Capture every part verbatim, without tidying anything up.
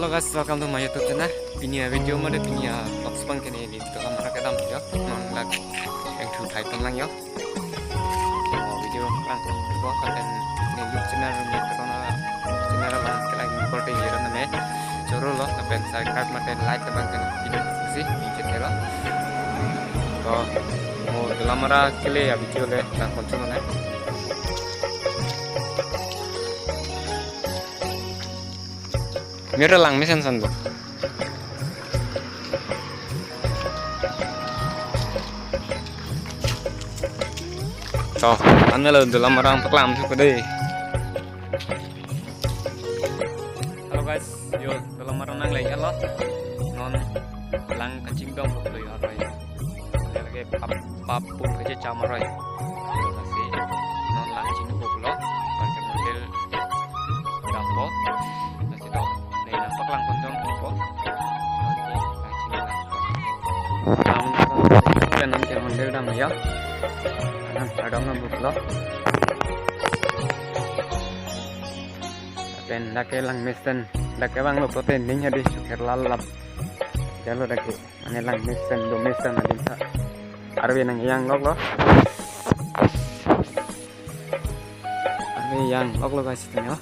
Hello guys, welcome to my YouTube channel. Pini a video mate pini a vlogs pang kene ni Dolamara kedam yo. Non lak yang thu thai ton lang yo. Oh, video lang ko kan ni YouTube channel ni corona channel lang ke lang korte ye ran me. Choro lo, lapen subscribe mate like tabang kan video si ni channel lo. To, oh, Dolamara kele a video le lang konchon na. Mira lang mesen san bo. To, analo Dolamara paklang thu ko dei. Hello guys, yo Dolamara nang lagi lo. Non lang kachingdong ko lo yo aroi. Lagi pap pap pun kachecham aroi. Lasi non lang chingdong ko lo. Parke model dampo. Lasi to, nang paklang kontong ko. Lasi lang chingdong. Lang kan non ke model dam ya. Anam adong nam lo. Pen dak ke lang mesen, dak ke bang lo pote ning hadi suker lalap. Jalo dak ke, mane lang mesen, do mesen adin sa. Arve nang yang lok lo. Arve yang lok lo guys, itu ya.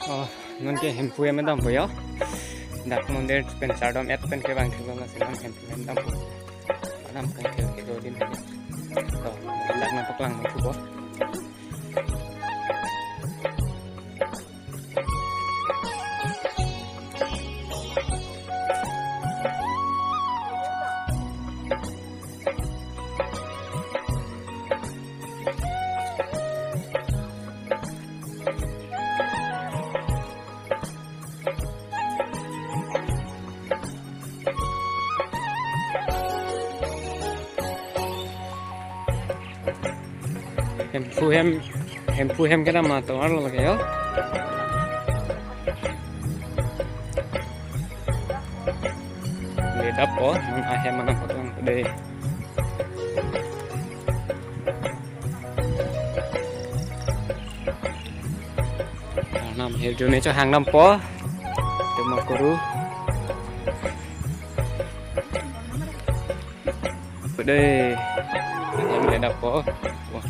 Oh, non ke Hemphu hem dampo yo. Dak mondir pen chardom et pen ke bang thulo, lasi non Hemphu hem dampo. Anam kangthir kedo din. To, dak nang paklang thu bo. Hemphu hem, Hemphu hem kedam ma tovar lo lake yo. Le dampo, non ahem anam paklang dei. Anam hirjume cho hang dampo. Tumakuru. Dei. Yang le dampo. Wah.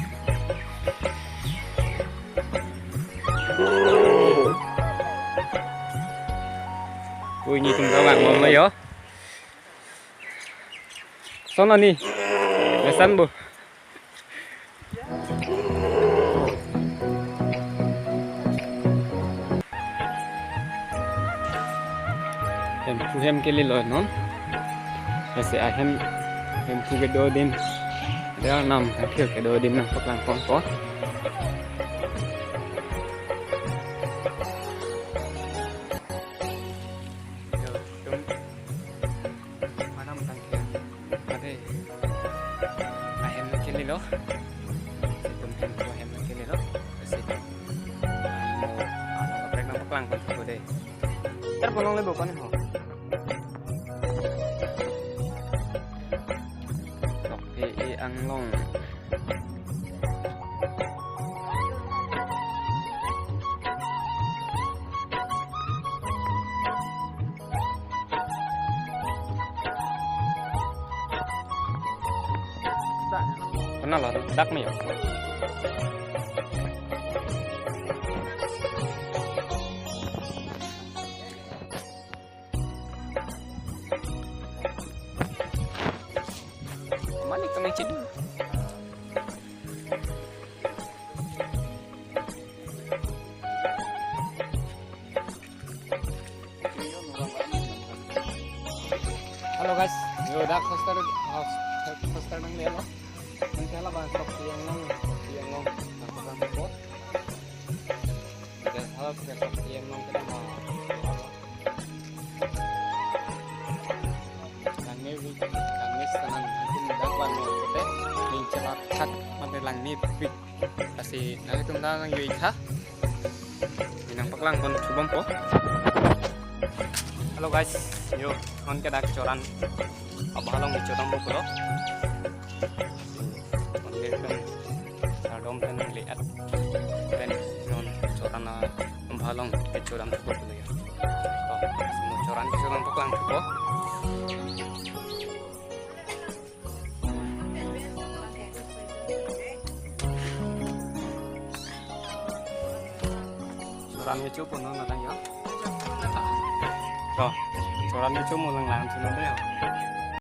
Ui, ni tum kawang mom lo yo. Sono ni. Lesan bu. Hemphu hem kele lo non. Lasi ahem Hemphu kedo din. Dia nam kangthir kedo din nang paklang ponpo. Yo, tum. Anam tangke. Ade. Ahem nang kele lo. Situm hem ko ahem nang kele lo. Situm. Amo, amo kaprek nang paklang pon ko dei. Ter bolong le bo kon ho. Tok e e anglong. Kenal lo, dak me yo. Malik kami cedul. Hello guys, yo dak hostel, hos-, hostel nanglelo. Nangkela bang sok tiang nong, sok tiang nong, sok tiang nong. Dak hostel sok tiang nong kita mau. Langni week, langni senan, mungkin dak wan mo kote, ning celat chat, mate langni week. Lasi nanglitum ta nang yui kha. Nangpaklang pon thubom po. Hello guys, yo, non ke dak Choran abhalong ni Choran bo pulo. Nanglitum chardom pen nangliat pen non Choran abhalong ke Choran bo pulo ya. To, mo Choran ke Choran paklang thupo. Choran kecho punon na yo. To, Choran kecho mo lang lang sunan yo.